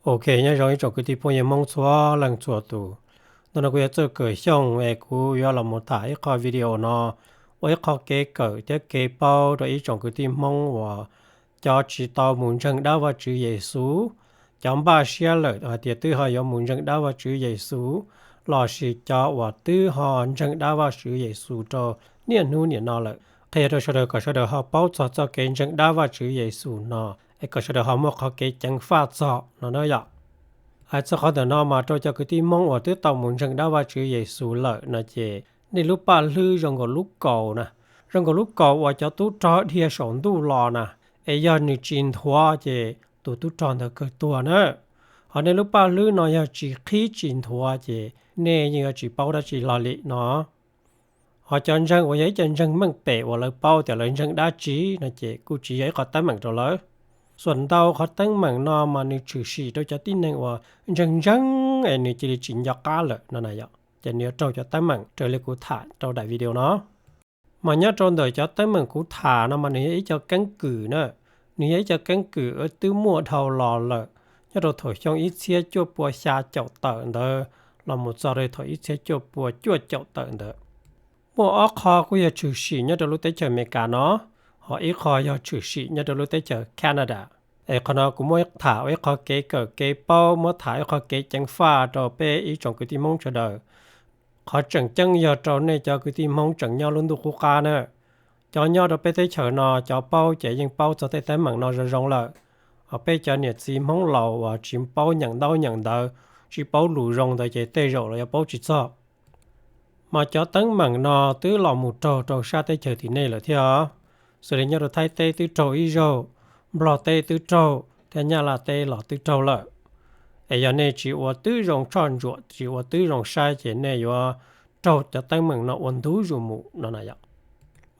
Ok, nyob zoo ib tsoom kwv tij phooj ywg Hmoob txhua leej txhua tus. Ntawm no kuv yog Txawj Kawm Xyooj es kuv yuav los mus tham ib qho video no ua ib qho kev kawm thiab kev paub rau ib tsoom kwv tij Hmoob uas cov tsis tau mus ntseeg dab Vajtswv Yexus, cov npaj siab lawm hais tias twb ho yuav mus ntseeg dab Vajtswv Yexus, lossis cov uas twb ho ntseeg dab Vajtswv Yexus rau niaj hnub niam no lawm. Qhia rau sawv daws kom sawv daws ho paub txog txoj kev ntseeg dab Vajtswv Yexus no, es kom sawv daws ho muaj qhov kev ceev faj txog no na yom. Hais txog qhov ntawm no mas rau cov kwv tij Hmoob uas twb tau mus ntseeg dab Vajtswv Yexus lawm no ces nej lub paj hlwb zoo nkaus lub kaus na, zoo nkaus lub kaus uas cov tub rog dhia saum ntuj los na, es yog nws tsis nthuav ces tus tub rog ntawd kawg tuag na. Ho nej lub paj hlwb no yog tsis qhib tsis nthuav ces nej yeej yuav tsis paub dab tsi hlo li no. Ho cov ntseeg uas yog ib co ntseeg meej pem uas lawv paub tias lawv ntseeg dab tsi no ces kuj tsis yog ib qhov teeb meem rau lawv. Xuam ntau qhov teeb meem no mas nws tshwm sim rau cov tib neeg uas ntseeg ntseeg es nws cia li tsis nco qab lawm no na yom, ces nws yuav raug cov teeb meem raws li kuv tham rau daim video no. Mas nyob rau ntawm cov teeb meem kuv tham no mas nws yog ib co keeb kwm na, nws yog ib co keeb kwm uas twb muaj dhau los lawm, nyob rau thaum xyoo ib txhiab cuaj pua xya caum tawm ntawd los mus txog rau thaum ib txhiab cuaj pua cuaj caum tawm ntawd. Muaj ob qho kuj yog tshwm sim nyob rau lub teb chaws Amelikas no, ho ib qho yog tshwm sim nyob rau lub teb chaws Canada. Es qhov no kuv muab tham ua ib qho kev kawm kev paub, muab tham ib qho kev ceev faj rau peb ib tsoom kwv tij Hmoob sawv daws. Qhov tseem ceeb yog rau nej cov kwv tij Hmoob tseem nyob lub ntuj qub qab na. Cov nyob rau peb teb chaws no cov paub ces yeej paub txog tej teeb meem no zoo zoo lawm. Ho peb cov niam txiv Hmoob laus uas tsis paub nyeem ntaub nyeem ntawv, tsis paub lus zoo ntawd ces tej zaum los yuav paub tsis txog. Mas cov teeb meem no twb los mus raug rau sab teb chaws tim nej lawm thiab. Xws li nyob rau Thaib teb twb raug ib zaug, Nplog teb twb raug thiab Nyab Laj teb los twb raug lawm. Es yog nej tsis ua twb zoo tshoj ntsuam, tsis ua twb zoo saib ces nej yuav raug cov teeb meem no ua ntub zus mus no na yom.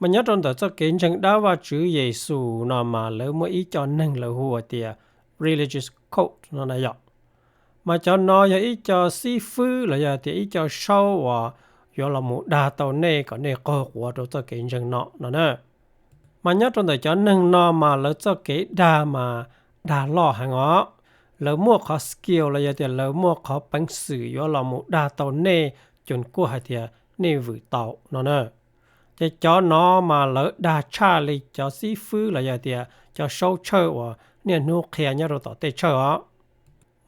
Mas nyob rau ntawm txoj kev ntseeg dab Vajtswv Yexus no mas lawv muaj ib co neeg lawv hu ua tias religious cult no na yom. Mas cov no yog ib co xib fwb los yog tias ib co saub uas yuav los mus dag tau nej kom nej qaug quav rau txoj kev ntseeg no no na. Mas nyob rau ntawm cov neeg no mas lawv txoj kev dag mas dag loj heev os. Lawv muaj qhov skill los yog tias lawv muaj qhov peev xwm yuav los mus dag tau nej, cus kuj hais tias nej vwm tau no na. Ces cov no mas lawv dag tshaj li cov xib fwb los yog tias cov saub tshawj uas niaj hnub qhia nyob rau tom tej tshawj os.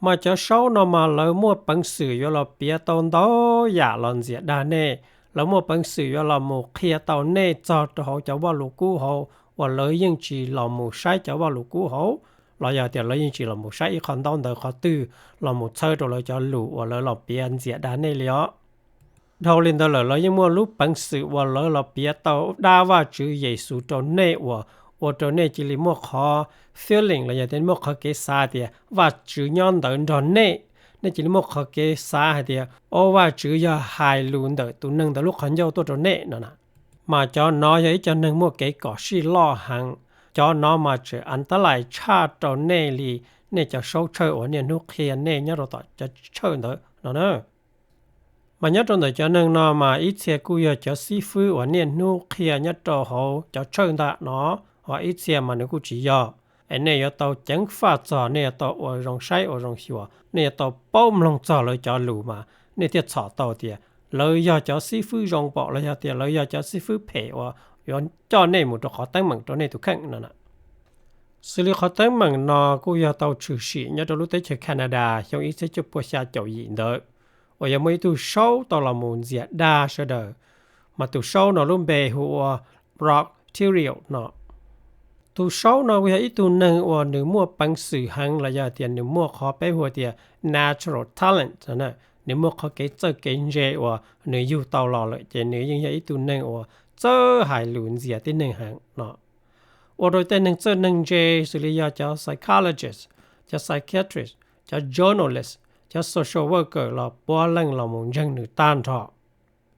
Mas cov saub no mas lawv muaj peev xwm yuav los piav tau ntau yam los ntxias dag nej. Lawv muaj peev xwm yuav los mus qhia tau nej txog rau hauv cov vaj lus kub hauv uas lawv yeej tsis los mus saib cov vaj lus kub hauv, los yog tias lawv yeej tsis los mus saib ib qho ntaub ntawv qhov twg los mus txhawb rau lawv cov lus uas lawv los piav ntxias dag nej li os. Dhau li ntawd lawm lawv yeej muaj lub peev xwm uas lawv los piav tau dab Vajtswv Yexus rau nej uas ua rau nej cia li muaj qhov feeling los yog tias muaj qhov kev xav tias Vajtswv nyob ntawd nrog nej. Nej cia li muaj qhov kev xav hais tias, o, Vajtswv yog hais lus ntawm tus neeg ntawd lub qhov ncauj tuaj rau nej no na. Mas cov no yog ib co neeg muaj kev kom sij loj heev. Cov no mas tseem an tab lais tshaj rau nej li nej cov saub tshawj uas niaj hnub qhia nej nyob rau tom cov tshawj ntawd no na. Mas nyob rau ntawm cov neeg no mas ib txhia kuj yog cov xib fwb uas niaj hnub qhia nyob rau hauv cov tshawj ntawd no, ho ib txhia mas nws kuj tsis yog. Es nej yuav tau ceev faj txog, nej yuav tau ua zoo saib ua zoo xyuas, nej yuav tau paub mloog txog lawv cov lus mas nej thiaj txhom tau tias lawv yog cov xib fwb zoo npaum los yog tias lawv yog cov xib fwb phem uas yuav coj nej mus rau qhov teeb meem rau nej tus kheej no na. Xws li qhov teeb meem no kuj yog tau tshwm sim nyob rau lub teb chaws Canada xyoo ib txhiab cuaj pua xya caum yim ntawd, uas yog muaj ib tug saub tau los mus ntxias dag sawv daws, mas tus saub no lub npe hu ua Brock Theriot no. Tus saub no kuj yog ib tug neeg uas nws muaj peev xwm heev los yog tias nws muaj qhov peb hu tias natural talent, nws muaj qhov kev txawj kev ntse uas nws yug tau los lawm ces nws yeej yog ib tug neeg uas txawj hais lus ntxias tib neeg heev no. Ua rau tej neeg txawj neeg ntse xws li yog cov psychologist, cov psychiatrist, cov journalist, cov social worker los puav leej los mus ntseeg nws tag nrho.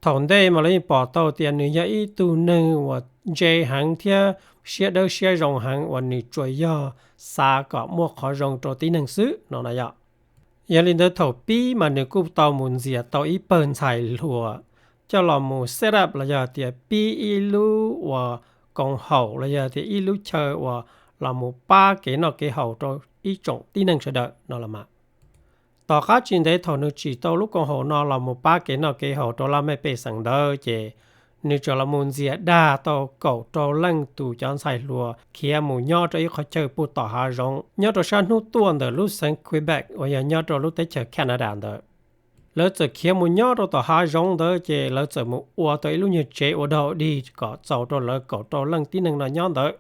Thaum ntej mas lawv yeej pom tau tias nws yog ib tug neeg uas ntse heev thiab siab dawb siab zoo heev uas nws tsuas yog xav kom muaj qhov zoo rau tib neeg xwb no na yom. Yog li ntawd thaum pib mas nws kuj tau mus ntxias tau ib pawg ntxhais hluas coj los mus set up los yog tias pib ib lub uas koom haum los yog tias ib lub chaw uas los mus pab kev noj kev haus rau ib tsoom tib neeg sawv daws no los mas. Tom qab tsis ntev thaum nws tsim tau lub koom haum no los mus pab kev noj kev haus rau laj mej pej xeem ntawd ces nws txawm los mus ntxias dag tau kaum rau leej tus cov ntxhais hluas khiav mus nyob rau ib qhov chaw puag tom hav zoov nyob rau sab hnub tuaj ntawm lub xeev Quebec uas yog nyob rau lub teb chaws Canada ntawd. Lawv txawm khiav mus nyob rau tom hav zoov ntawd ces lawv txawm mus ua tau ib lub nyuag tsev ua dog dig kom txaus rau lawv kaum rau leej tib neeg no nyob ntawd.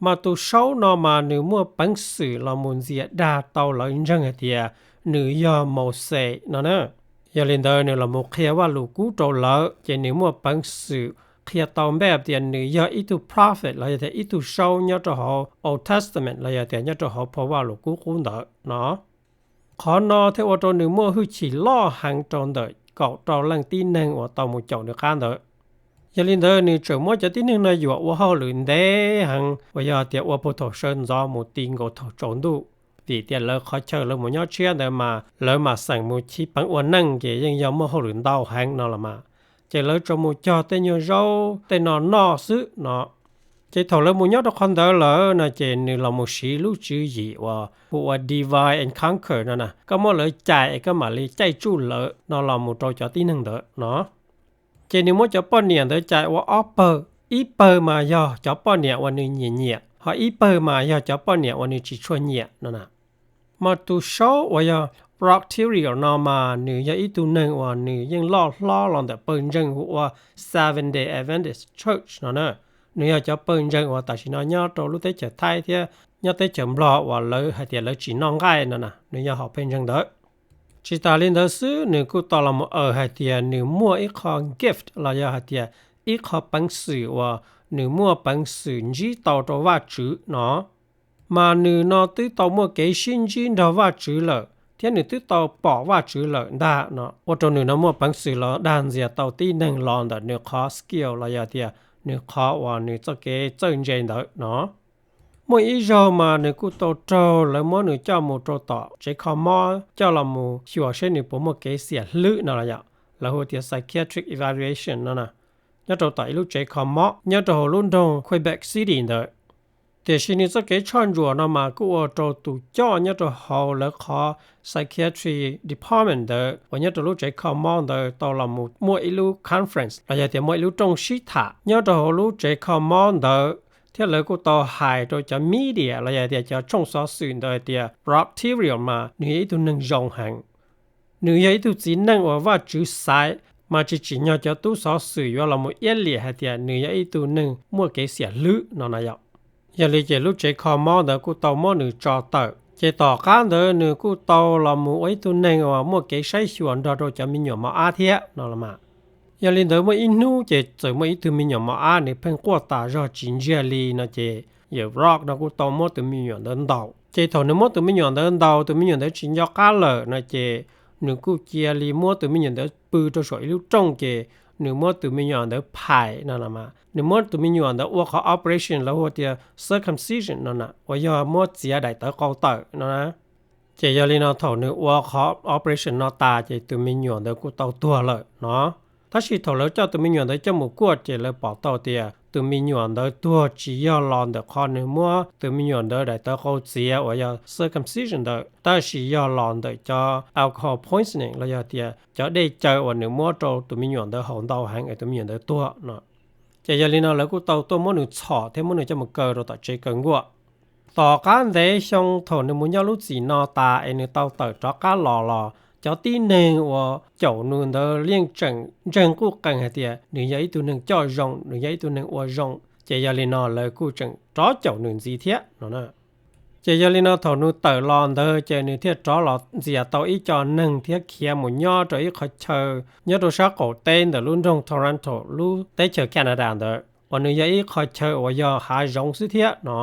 Mas tus Saub no mas nws muaj peev xwm los mus ntxias dag tau lawv ntseeg hais tias nws yog Mauxes no na. Yog li ntawd nws los mus qhia Vajluskub rau lawv ces nws muaj peev xwm qhia tau npe tias nws yog ib tug prophet los yog tias ib tug Saub nyob rau hauv Old Testament los yog tias nyob rau hauv phau Vajluskub qub ntawd no. Qhov no thiaj ua rau nws muaj hwj chim loj heev rau ntawm kaum rau leej tib neeg uas tau mus caum nws qab ntawd. Yog li ntawd nws txawm muab cov tib neeg no yuam ua hauj lwm ntev heev uas yog tias ua puag thaum sawv ntxov mus ti nkaus thaum tsaus ntuj, vim tias lawv qhov chaw lawv mus nyob tshiab ntawd mas lawv mam xeem mus chiv peev ua neej ces yeej yog muaj hauj lwm ntau heev no los mas. Ces lawv tsuas mus cog tej nyuag zaub tej no noj xwb no. Ces thaum lawv mus nyob rau qhov ntawd lawm no ces nws los mus siv lub tswv yim uas hu ua divide and conquer no na, koj muab lawv cais es koj mam li caij tsuj lawv no los mus rau cov tib neeg ntawd no. Ces nws muab cov poj niam ntawd cais ua ob pawg, ib pawg mas yog cov poj niam uas nws nyiam nyiam, ho ib pawg mas yog cov poj niam uas nws tsis tshua nyiam no na. Mas tus Saub uas yog Brock Theriot no mas nws yog ib tug neeg uas nws yeej loj hlob los ntawm pawg ntseeg hu ua Seventh Day Adventist Church no na. Nws yog cov pawg ntseeg uas tam sim no nyob rau lub teb chaws Thaib thiab nyob teb chaws Nplog uas lawv hais tias lawv tsis noj nqaij no na, nws yog hom pawg ntseeg ntawd. Tsis tas li ntawd xwb, nws kuj tau los mus aws hais tias nws muaj ib qho gift los yog hais tias ib qho peev xwm uas nws muaj peev xwm ntsib tau rau Vajtswv no. Mas nws no twb tau muaj kev sib ntsib nrog Vajtswv lawm thiab nws twb tau pom Vajtswv lawm ntag no, ua rau nws no muaj peev xwm los dag ntxias tau tib neeg los ntawm nws qhov skill los yog tias nws qhov uas nws txoj kev txawj ntse ntawd no. Muaj ib zaug mas nws kuj tau raug lawv muab nws coj mus rau tom tsev kho mob coj los mus xyuas seb nws puas muaj kev xiam hlwb no los yom, lawv hu tias psychiatric evaluation no na, nyob rau tom ib lub tsev kho mob nyob rau hauv lub nroog Quebec City ntawd. Tiam sis nws txoj kev tshoj ntsuam no mas kuj ua rau tus coj nyob rau hauv lawv qhov psychiatry department ntawd uas nyob rau lub tsev kho mob ntawd tau los mus muaj ib lub conference los yog tias muaj ib lub rooj sib tham nyob rau hauv lub tsev kho mob ntawd, thiab lawv kuj tau hais rau cov media los yog tias cov tshooj xov xwm ntawd hais tias Brock Theriot mas nws yog ib tug neeg zoo heev. Nws yog ib tug txiv neej uas Vajtswv xaiv, mas tsis tsim nyog cov tub xov xwm yuav los mus iab liam hais tias nws yog ib tug neeg muaj kev xiam hlwb no na yom. Yog li ces lub tsev kho mob ntawd kuj tau muab nws tso tawm, ces tom qab ntawd nws kuj tau los mus ua ib tug neeg uas muaj kev saib xyuas nrog rau cov me nyuam mos ab thiab no los mas. Yog li ntawd muaj ib hnub ces txawm muaj ib tug me nyuam mos ab nws pheej quaj tas zog tsis ntsiag li no ces yawm Brock no kuj tau muab tus me nyuam ntawd ntaus. Ces thaum nws muab tus me nyuam ntawd ntaus tus me nyuam ntawd tsis nco qab lawm no ces nws kuj cia li muab tus me nyuam ntawd pw rau saum ib lub rooj ces nws muab tus me nyuam ntawd phais no los mas, nws muab tus me nyuam ntawd ua qhov operation lawv hu tias circumcision no na, uas yog muab txiav daim tawv qau tawm no na. Ces yog li no thaum nws ua qhov operation no tas ces tus me nyuam ntawd kuj tau tuag lawm no. Tab sis thaum lawv coj tus me nyuam ntawd coj mus kuaj ces lawv pom tau tias tus me nyuam ntawd tuag tsis yog los ntawm qhov nws muab tus me nyuam ntawd daim tawv qau txiav uas yog circumcision ntawd, tab sis yog los ntawm cov alcohol poisoning los yog tias cov dej caw uas nws muab rau tus me nyuam ntawd haus ntau heev es tus me nyuam ntawd tuag no. Ces yog li no lawv kuj tau tuaj muab nws txhom thiab muab nws coj mus kaw rau tom tsev kaw nkuaj. Tom qab ntev xyoo thaum nws mus nyob lub txim no tas es nws tau tawm rov qab los los cov tib neeg uas caum nws ntawd yeej tseem ntseeg quj qees hais tias nws yog ib tug neeg coj zoo, nws yog ib tug neeg ua zoo, ces yog li no lawv kuj tseem rov caum nws ntxiv thiab no na. Ces yog li no thaum nws tawm los ntawd ces nws thiaj rov los ntxias tau ib co neeg thiab khiav mus nyob rau ib qhov chaw nyob rau sab qaum teb ntawm lub nroog Toronto lub teb chaws Canada ntawd uas nws yog ib qhov chaw uas yog hav zoov xwb thiab no.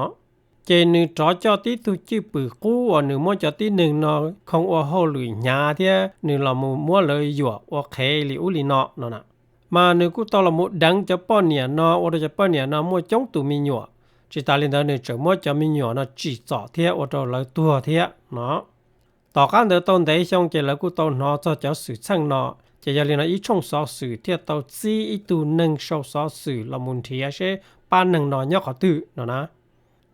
Ces nws rov coj tib tug cwj pwm qub uas nws muab cov tib neeg no khoo ua hauj lwm hnyav thiab nws los mus muab lawv yuam ua qhev li ub li no no na. Mas nws kuj tau los mus deev cov poj niam no ua rau cov poj niam no muaj coob tus me nyuam. Tsis tas li ntawd nws tseem muab cov me nyuam no tsim txom thiab ua rau lawv tuag thiab no. Tom qab ntawd tau ntev xyoo ces lawv kuj tau hnov txog cov xwm txheej no, ces yog li no ib tshooj xov xwm thiaj tau txib ib tug neeg sau xov xwm los mus nrhiav seb pab neeg no nyob qhov twg no na.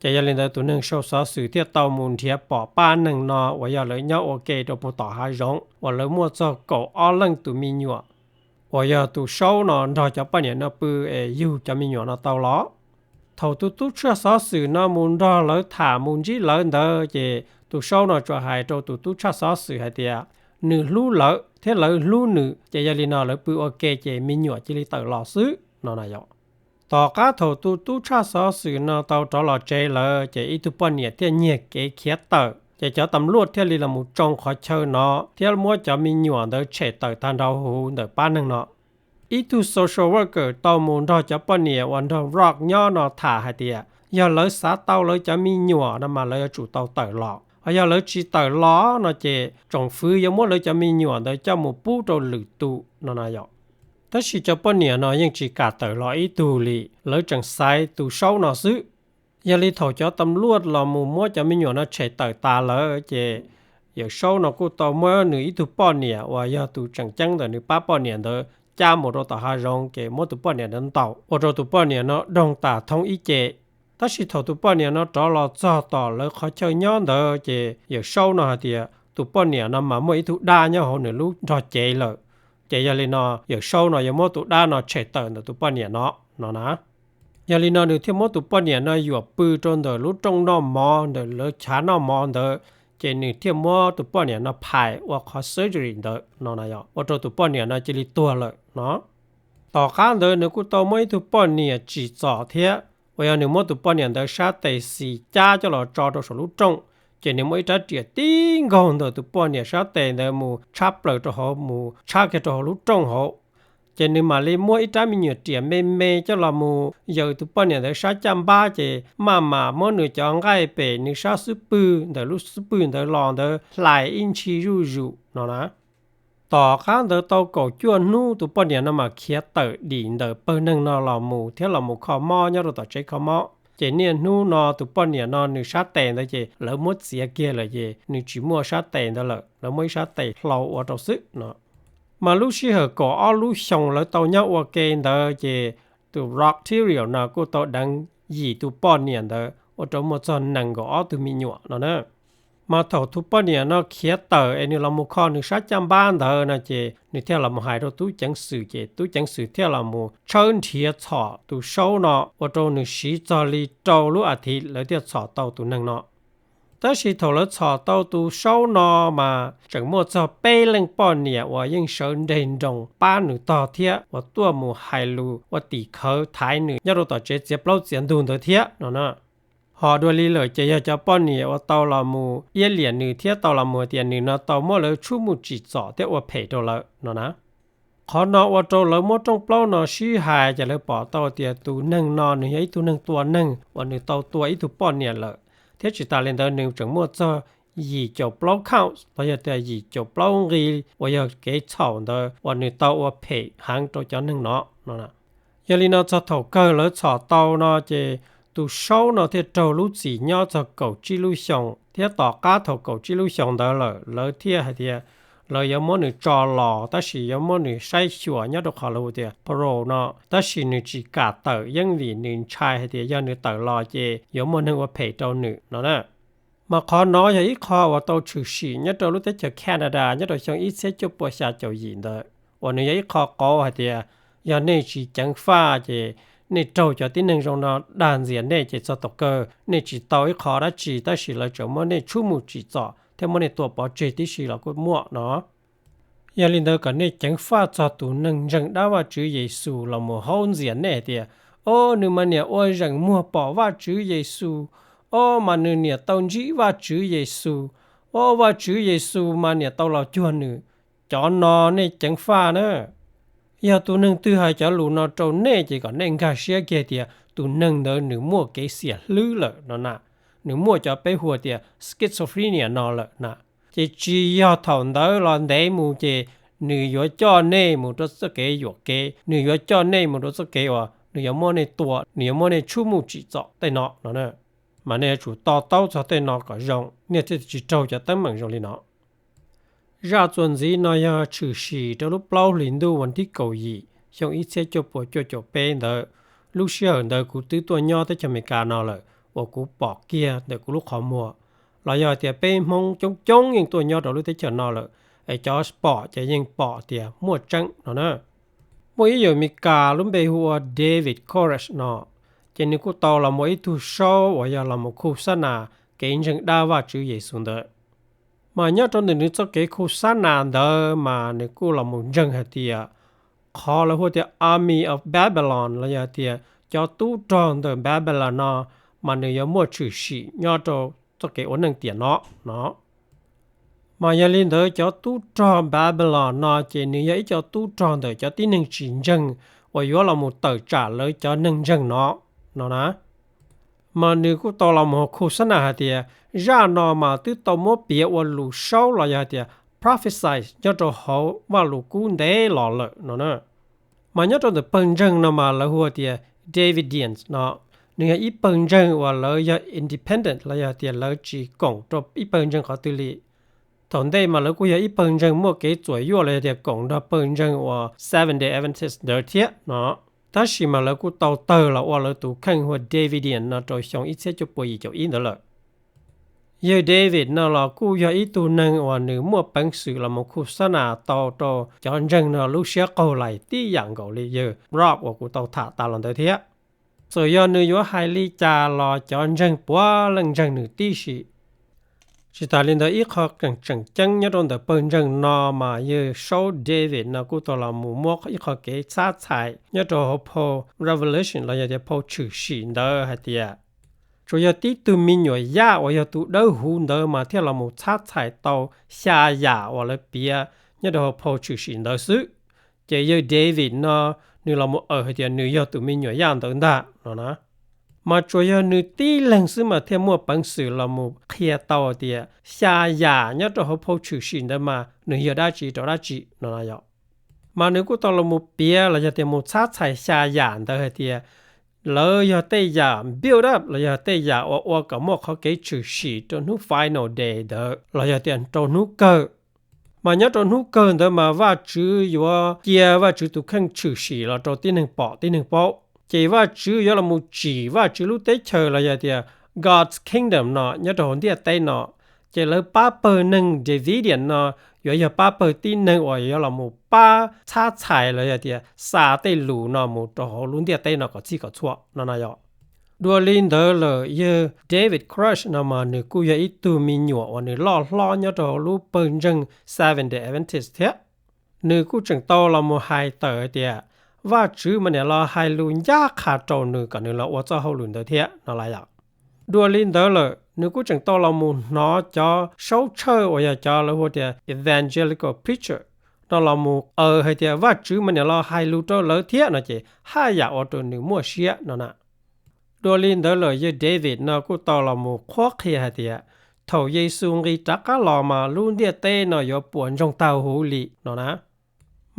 Ces yog li ntawd tus neeg sau xov xwm thiaj tau mus nrhiav pom pab neeg no uas yog lawv nyob ua ke rau puag tom hav zoov uas lawv muaj txog kaum ob leej tus me nyuam, uas yog tus Saub no nrog cov poj niam no pw es yug cov me nyuam no tau los. Thaum tus tub tshaj xov xwm no mus nrog lawv tham mus ntsib lawv ntawd ces tus Saub no tsuas hais rau tus tub tshaj xov xwm hais tias nws hlub lawv thiab lawv hlub nws, ces yog li no lawv pw ua ke ces me nyuam cia li tawm los xwb no na yom. Tom qab thaum tus tub tshaj xov xwm no tau rov los tsev lawm ces ib tug poj niam thiaj nyiag kev khiav tawm, ces cov tas luaj thiaj li los mus tsoo qhov chaw no thiab muab cov me nyuam ntawd tshem tawm tag nrho huv ntawm pab neeg no. Ib tug social worker tau mus nrog cov poj niam uas nrog Rock nyob no tham hais tias yog lawv xav tau lawv cov me nyuam no mas lawv yuav tsum tau tawm los, ho yog lawv tsis tawm los no ces tsoom fwv yuav muab lawv cov me nyuam ntawd coj mus pub rau lwm tus no na yom. Tab sis cov poj niam no yeej tsis kam tawm los ib tug li, lawv tseem xaiv tus Saub no xwb. Yog li thaum cov tas luaj los mus muab cov me nyuam no tshem tawm tas lawm ces yawm Saub no kuj tau muab nws ib tug poj niam uas yog tus tseem ceeb ntawm nws pab poj niam ntawd cab mus rau tom hav zoov ces muab tus poj niam ntawd ntaus ua rau tus poj niam no doog tas thoob ib ce. Tab sis thaum tus poj niam no rov los txog tom lawv qhov chaw nyob ntawd ces yawm Saub no hais tias tus poj niam no mas muaj ib tug dab nyob hauv nws lub nrog cev lawm, ces yog li no yawm Saub no yuav muab tus dab no tshem tawm ntawm tus poj niam no no na. Yog li no nws thiaj muab tus poj niam no yuam pw rau ntawm lub rooj noj mov ntawm lawv chav noj mov ntawd, ces nws thiaj muab tus poj niam no phais ua qhov surgery ntawd no na yom, ua rau tus poj niam no cia li tuag lawm no. Tom qab ntawd nws kuj tau muab ib tug poj niam tsim txom thiab, uas yog nws muab tus poj niam ntawd sab tes xis cab coj los tso rau saum lub rooj, ces nws muab ib rab riam tib nkaug ntawm tus poj niam sab tes ntawd mus tshab plaws rau hauv, mus tshab kiag rau hauv lub rooj hauv. Ces nws mam li muab ib rab me nyuam riam me me coj los mus yaws tus poj niam ntawd sab caj npab, ces maj mam muab nws cov nqaij pem nws sab xub pwg ntawm lub xub pwg ntawd los ntawd hlais ib ntshis zuj zus no na. Tom qab ntawd tau kaum cuaj hnub tus poj niam no mam khiav tawm dim ntawm pawg neeg no los mus thiab los mus kho mob nyob rau tom tsev kho mob. Ces niaj hnub no tus poj niam no nws sab tes ntawd ces lawv muab txiav kiag lawm ces nws tsis muaj sab tes ntawd lawm, lawv muab ib sab tes hlau ua rau xwb no. Mas lub sij hawm kaum ob lub xyoo lawv tau nyob ua ke ntawd ces tus Rock Terrio no kuj tau deev yim tus poj niam ntawd ua rau muaj txog nees nkaum ob tug me nyuam no na. Mas thaum tus poj niam no khiav tawm es nws los mus kho nws sab caj npab ntawd no ces nws thiaj los mus hais rau tub ceev xwm ces tub ceev xwm thiaj los mus tshawb nrhiav txhom tus Saub no ua rau nws siv txog li rau lub as thiv lawv thiaj txhom tau tus neeg no. Tab sis thaum lawv txhom tau tus Saub no mas tseem muaj txog peb leej poj niam uas yeej sawv nres nroos pab nws tog thiab uas tuaj mus hais lus ua tim khawv thaiv nws nyob rau tom tsev txiav plaub txiav ntug ntawd thiab no na. Ho dua li lawm ces yog cov poj niam uas tau los mus iab liam nws thiab tau los mus tias nws no tau muab lawv tshuab mus tsim txom thiab ua phem rau lawv no na. Qhov no ua rau lawv muab rooj plaub no sib hais ces lawv pom tau tias tus neeg no nws yog ib tug neeg tua neeg uas nws tau tua ib tug poj niam lawm, thiab tsis tas li ntawd nws tseem muaj txog yim caum plaub counts los yog tias yim caum plaub nqi uas yog kev txhaum ntawd uas nws tau ua phem heev rau cov neeg no no. Yog li no txog thaum kawg lawv txhom tau no ces tus Saub no thiaj raug lub txim nyob txog kaum tsib lub xyoos, thiab tom qab thaum kaum tsib lub xyoos ntawd lawm lawv thiaj hais tias lawv yuav muab nws tso los tab sis yuav muab nws saib xyuas nyob rau qhov lawv hu tias parole no, tab sis nws tsis kam tawm yeej vim nws ntshai hais tias yog nws tawm los ces yuav muaj neeg ua phem rau nws no na. Mas qhov no yog ib qho uas tau tshwm sim nyob rau lub teb chaws Canada nyob rau xyoo ib txhiab cuaj pua xya caum yim ntawd, uas nws yog ib qho qauv hais tias yog nej tsis ceev faj ces nej raug cov tib neeg zoo no dag ntxias nej ces txog thaum kawg nej tsis tau ib qho dab tsi tab sis lawv tseem muab nej tshuab mus tsim txom thiab muab nej tua pov tseg tib si los kuj muaj no. Yog li ntawd kom nej ceev faj txog tus neeg ntseeg dab Vajtswv Yexus los mus haub ntxias nej hais tias, o, nws mas niam ua zeem muag pom Vajtswv Yexus, o, mas nws niam tau ntsib Vajtswv Yexus, o, Vajtswv Yexus mas niam tau los cuag nws. Cov no nej ceev faj na. Yog tus neeg twg hais cov lus no rau nej ces kom nej nkag siab kiag tias tus neeg ntawd nws muaj kev xiam hlwb lawm no na, nws muaj cov peb hu tias schizophrenia no lawm na. Ces tsis yog thaum ntawd los ntev mus ces nws yuav coj nej mus rau txoj kev yuam kev, nws yuav coj nej mus rau txoj kev uas nws yuav muab nej tua, nws yuav muab nej tshuab mus tsim txom tej no no. Mas nej yuav tsum to taub txog tej no kom zoo, nej thiaj tsis raug cov teeb meem zoo li no. Zaj txuas ntxiv no yog tshwm sim rau lub plaub hlis ntuj vas thib kaum yim xyoo ib txhiab cuaj pua cuaj caum peb ntawd. Lub sij hawm ntawd kuv twb tuaj nyob teb chaws Amelikas no lawm, uas kuv pom kiag ntawm kuv lub qhov muag, los yog tias peb Hmoob coob coob yeej tuaj nyob rau lub teb chaws no lawm, es cov pom ces yeej pom tias muaj tseeb no na. Muaj ib yawg Meskas lub npe hu ua David Koresh no, ces nws kuj tau los mus ib tug saub uas yog los mus khu xab nas kev ntseeg dab Vajtswv Yexus ntawd. Mas nyob rau ntawm nws txoj kev khu xab nas ntawd mas nws kuj los mus ntseeg hais tias qhov lawv hu tias Army of Babylon los yog tias cov tub rog ntawm Babylon no, mas nws yuav muaj tshwm sim nyob rau txoj kev ua neej tiam no no. Mas yog li ntawd cov tub rog Babylon no ces nws yog ib co tub rog ntawm cov tib neeg tsis ntseeg uas yuav los mus tawm tsam lawv cov neeg ntseeg no no na. Mas nws kuj tau los mus khu xab nas hais tias zaj no mas twb tau muab piav ua lus saub los yog tias prophesy nyob rau hauv Vajluskub ntev los lawm no na. Mas nyob rau ntawm pawg ntseeg no mas lawv hu tias Davidians no, nws yog ib pawg ntseeg uas lawv yog independent los yog tias lawv tsis koom rau ib pawg ntseeg qhov twg li. Thaum ntej mas lawv kuj yog ib pawg ntseeg muaj kev txuam yuaj los yog tias koom nrog pawg ntseeg uas Seventh Day Adventist ntawd thiab no, tab sis mas lawv kuj tau tawg los ua lawv tus kheej hu ua Davidian no rau xyoo ib txhiab cuaj pua yim caum ib ntawd lawm. Yawg David no los kuj yog ib tug neeg uas nws muaj peev xwm los mus khu xab nas tau rau cov ntseeg no lub siab qaug lais tib yam nkaus li yawg Rob uas kuv tau tham tas los ntawd thiab. Txawm yog nws yuav hais li cas los cov ntseeg puav leej ntseeg nws tib si. Tsis tas li ntawd ib qho tseem tseem ceeb nyob rau ntawm pawg ntseeg no mas yawg saub David no kuj tau los mus muab ib qho kev txhab txhais nyob rau hauv phau Revelation los yog tias phau tshwm sim ntawd hais tias tsuas yog tib tug me nyuam yaj uas yog tus dawb huv ntawd mas thiaj los mus txhab txhais tau xya yam uas lawv piav nyob rau hauv phau tshwm sim ntawd xwb. Ces yawg David no nws los mus aws hais tias nws yog tus me nyuam yaj ntawd ntag no na. Mas tsuas yog nws tib leeg xwb mas thiaj muaj peev xwm los mus qhia tau tias xya yam nyob rau hauv phau tshwm sim ntawd mas nws yog dab tsi rau dab tsi no na yom. Mas nws kuj tau los mus piav los yog tias mus txhab txhais xya yam ntawd hais tias lawv yog tej yam build up los yog tej yam uas ua kom muaj qhov kev tshwm sim rau hnub final day ntawd los yog tias rau hnub kawg. Mas nyob rau hnub kawg ntawd mas Vajtswv yuav cia Vajtswv tus kheej tshwm sim los rau tib neeg pom tib neeg paub. Ces Vajtswv yuav los mus tsim Vajtswv lub teb chaws los yog tias God's kingdom no nyob rau hauv ntiaj teb no. Ces lawv pab pawg neeg Davidian no yuav yog pab pawg tib neeg uas yuav los mus pab txhab txhais los yog tias xa tej lus no mus rau hauv lub ntiaj teb no kom txhij kom txhua no na yom. Dua li ntawd lawm yawg David Koresh no mas nws kuj yog ib tug me nyuam uas nws loj hlob nyob rau hauv lub pawg ntseeg Seventh Day Adventist thiab. Nws kuj tseem tau los mus hais tawm hais tias Vajtswv mas niam los hais lus ncaj qha rau nws kom nws los ua txoj hauj lwm ntawd thiab no lawm yom. Dua li ntawd lawm nws kuj tseem tau los mus hnov cov saub tshawj uas yog cov lawv hu tias evangelical preacher no los mus aws hais tias Vajtswv mas niam los hais lus rau lawv thiab no ces haj yam ua rau nws muaj siab no na. Dua li ntawd lawm yawg David no kuj tau los mus qhuab qhia hais tias thaum Yexus nqis rov qab los mas lub ntiaj teb no yuav puas ntsoog tag huv li no na.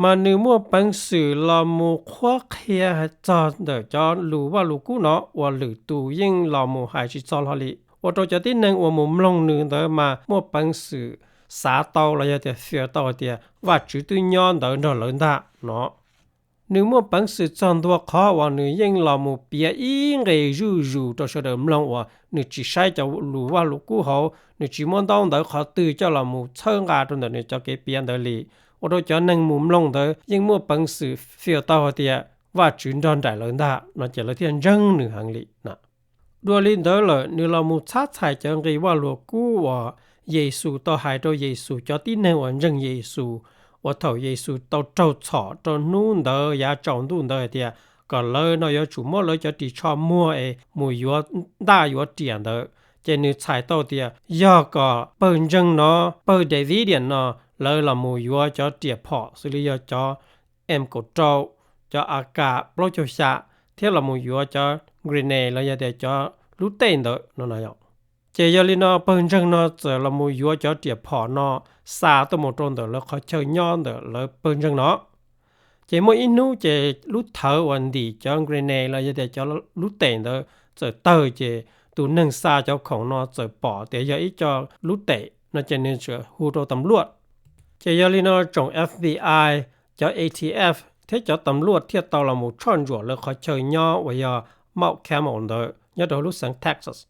Mas nws muaj peev xwm los mus qhuab qhia txog ntawm cov lus Vajluskub no uas lwm tus yeej los mus hais tsis txog hlo li, ua rau cov tib neeg uas mus mloog nws ntawd mas muaj peev xwm xav tau los yog tias feel tau hais tias Vajtswv twb nyob ntawd nrog lawv ntag no. Nws muaj peev xwm txog ntua qhov uas nws yeej los mus piav ib nqe zuj zus rau sawv daws mloog uas nws tsis saib cov lus Vajluskub hauv, nws tsis muab ntaub ntawv qhov twg coj los mus txhawb nqa rau ntawm nws cov kev piav ntawd li, ua rau cov neeg mus mloog ntawd yeej muaj peev xwm feel tau hais tias Vajtswv nrog nraim lawv ntag no ces lawv thiaj ntseeg nws heev li na. Dua li ntawd lawm nws los mus txhab txhais cov nqi Vajluskub uas Yexus tau hais rau Yexus cov tib neeg uas ntseeg Yexus, uas thaum Yexus tau raug txhom rau hnub ntawd yav tsaus ntuj ntawd hais tias kom lawv no yuav tsum muab lawv cov ris tsho muag es mus yuav ntaj yuav riam ntawd, ces nws txhais tau tias yog kom pawg ntseeg no, pawg Davidian no, lawv los mus yuav cov riam phom xws li yog cov M kaum rau, cov A K plaub caug xya, thiab los mus yuav cov grenade los yog tias cov lub tej ntawd no no yom. Ces yog li no pawg ntseeg no txawm los mus yuav cov riam phom no xa tuaj mus rau ntawm lawv qhov chaw nyob ntawm lawv pawg ntseeg no. Ces muaj ib hnub ces lub thawv uas ntim cov grenade los yog tias cov lub tej ntawd txawm tawg ces tus neeg xa cov khoom no txawm pom tias yog ib co lub tej no ces nws txawm hu rau tam luaj. Ces yog li no tsoom F B I, cov A T F thiab cov tam luaj thiaj tau los mus tshoj ntsuam lawv qhov chaw nyob uas yog Mount Carmel ntawd nyob rau lub xeev Texas.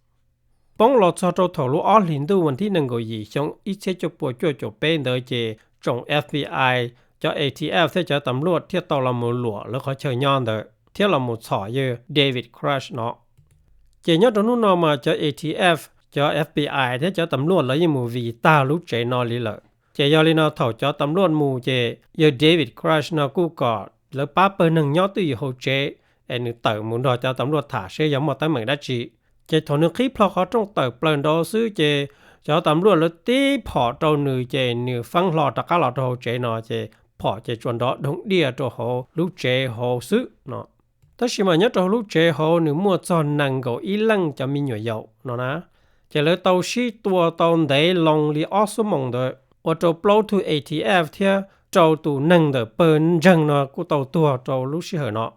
Poob los txog rau thaum lub ob hlis ntuj vas thib nees nkaum yim xyoo ib txhiab cuaj puas cuaj caum peb ntawd ces tsoom F B I, cov A T F thiab cov tam luaj thiaj tau los mus luam lawv qhov chaw nyob ntawd thiab los mus txhom yawg David Koresh no. Ces nyob rau hnub no mas cov A T F, cov F B I thiab cov tam luaj lawv yeej mus vij tag lub tsev no li lawm. Ces yog li no thaum cov tam luaj mus ces yawg David Koresh no kuj kom lawv pab pawg neeg nyob twj ywm hauv tsev es nws tawm mus nrog cov tam luaj tham seb yog muaj teeb meem dab tsi. Ces thaum nws qhib plho qhov rooj tawm plaws nraud xwb ces cov tam luaj lawv tib phom rau nws ces nws feeb hlo rov qab los rau hauv tsev no ces phom ces tsuas nrov dhoov diaj rau hauv lub tsev hauv xwb no. Tab sis mas nyob rau hauv lub tsev hauv nws muaj txog nees nkaum ib leej cov me nyuam yaus no na. Ces lawv tau sib tua tau ntev loo li ob xuab moos ntawd ua rau plaub tug A T F thiab rau tus neeg ntawm pawg ntseeg no kuj tau tuag rau lub sij hawm no.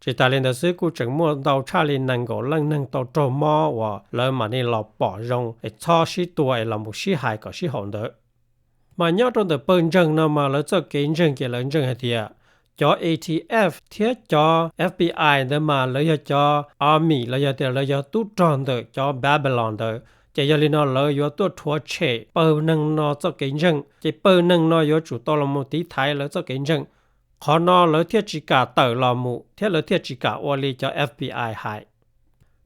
Tsis tas li ntawd xwb kuj tseem muaj ntau tshaj li nees nkaum leej neeg tau raug mob uas lawv mam li los pom zoo es txhob sib tua es los mus sib hais kom sib haum ntawd. Mas nyob rau ntawm pawg ntseeg no mas lawv txoj kev ntseeg ces lawv ntseeg hais tias cov A T F thiab cov F B I ntawd mas lawv yog cov army los yog tias lawv yog tub rog ntawm cov Babylon ntawd. Ces yog li no lawv yuav tuaj rhuav tshem pawg neeg no txoj kev ntseeg, ces pawg neeg no yuav tsum tau los mus tiv thaiv lawv txoj kev ntseeg. Qhov no lawv thiaj tsis kam tawm los mus thiab lawv thiaj tsis kam ua li cov F B I hais.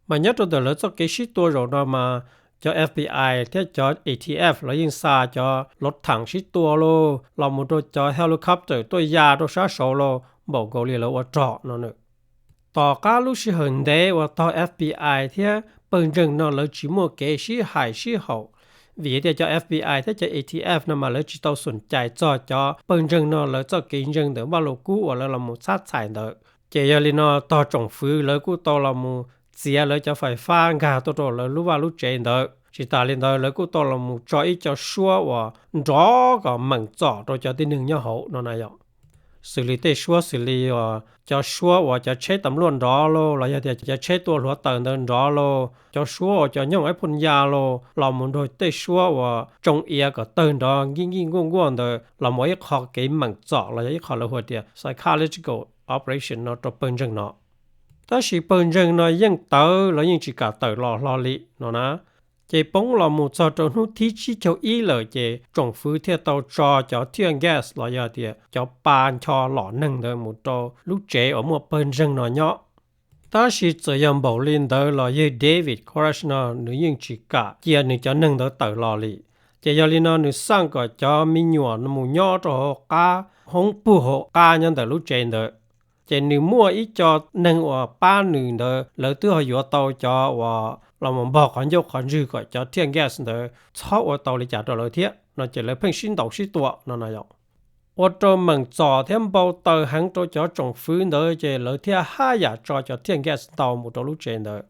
Mas nyob rau ntawm lawv txoj kev sib tua zaum no mas cov F B I thiab cov A T F lawv yeej xa cov lov thas sib tua lauj, los mus rau cov helicopter tuaj ya rau sab saud lauj, npaum nkaus li lawv ua rog no na. Tom qab lub sij hawm ntev uas tog F B I thiab pawg ntseeg no lawv tsis muaj kev sib hais sib haum, vim tias cov F B I thiab cov A T F no mas lawv tsis tau xoom cai txog cov pawg ntseeg no lawv txoj kev ntseeg ntawm Vaj Lus Kub uas lawv los mus txhab txhais ntawd. Ces yog li no tog tsoom fwv lawv kuj tau los mus txiav lawv cov fais fab nkag tuaj rau lawv lub vaj lub tsev ntawd. Tsis tas li ntawd lawv kuj tau los mus tso ib co suab uas nrov kom meem txom rau cov tib neeg nyob hauv no na yom. Xws li tej suab xws li cov suab uas cov tsheb tam luaj nrov lauj, los yog tias cov tsheb tua hluav taws ntawd nrov lauj, cov suab uas cov nyooj ib phooj ya lauj, los mus nrog tej suab uas tsoo iav kom tawg nrov nkij nkij nkuaj nkuaj ntawd los mus ib qho kev meem txom los yog ib qho lawv hu tias psychological operation no rau pawg ntseeg no. Tab sis pawg ntseeg no yeej tawv, lawv yeej tsis kam tawm los hlo li no na. Ces poob los mus txog rau hnub thib tsib caug ib lawm ces tsoom fwv thiaj tau tso cov tear gas los yog tias cov pa ncho lom neeg ntawd mus rau lub tsev uas muaj pawg ntseeg no nyob. Tab sis txawm yog npaum li ntawd los yawg David Koresh no nws yeej tsis kam cia nws cov neeg ntawd tawm los li. Ces yog li no nws xaj kom cov me nyuam mus nyob rau hauv qab hoob puag hauv qab nyob ntawm lub tsev ntawd. Ces nws muaj ib co neeg uas pab nws ntawd lawv twb ho yuav tau cov uas los mus npog qhov ncauj qhov ntswg kom cov tear gas ntawd txhob ua tau li cas rau lawv thiab no ces lawv pheej sib ntaus sib tua no no yom. Ua rau meem txom thiab npau taws heev rau cov tsoom fwv ntawd ces lawv thiaj haj yam tso cov tear gas ntau mus rau lub tsev ntawd.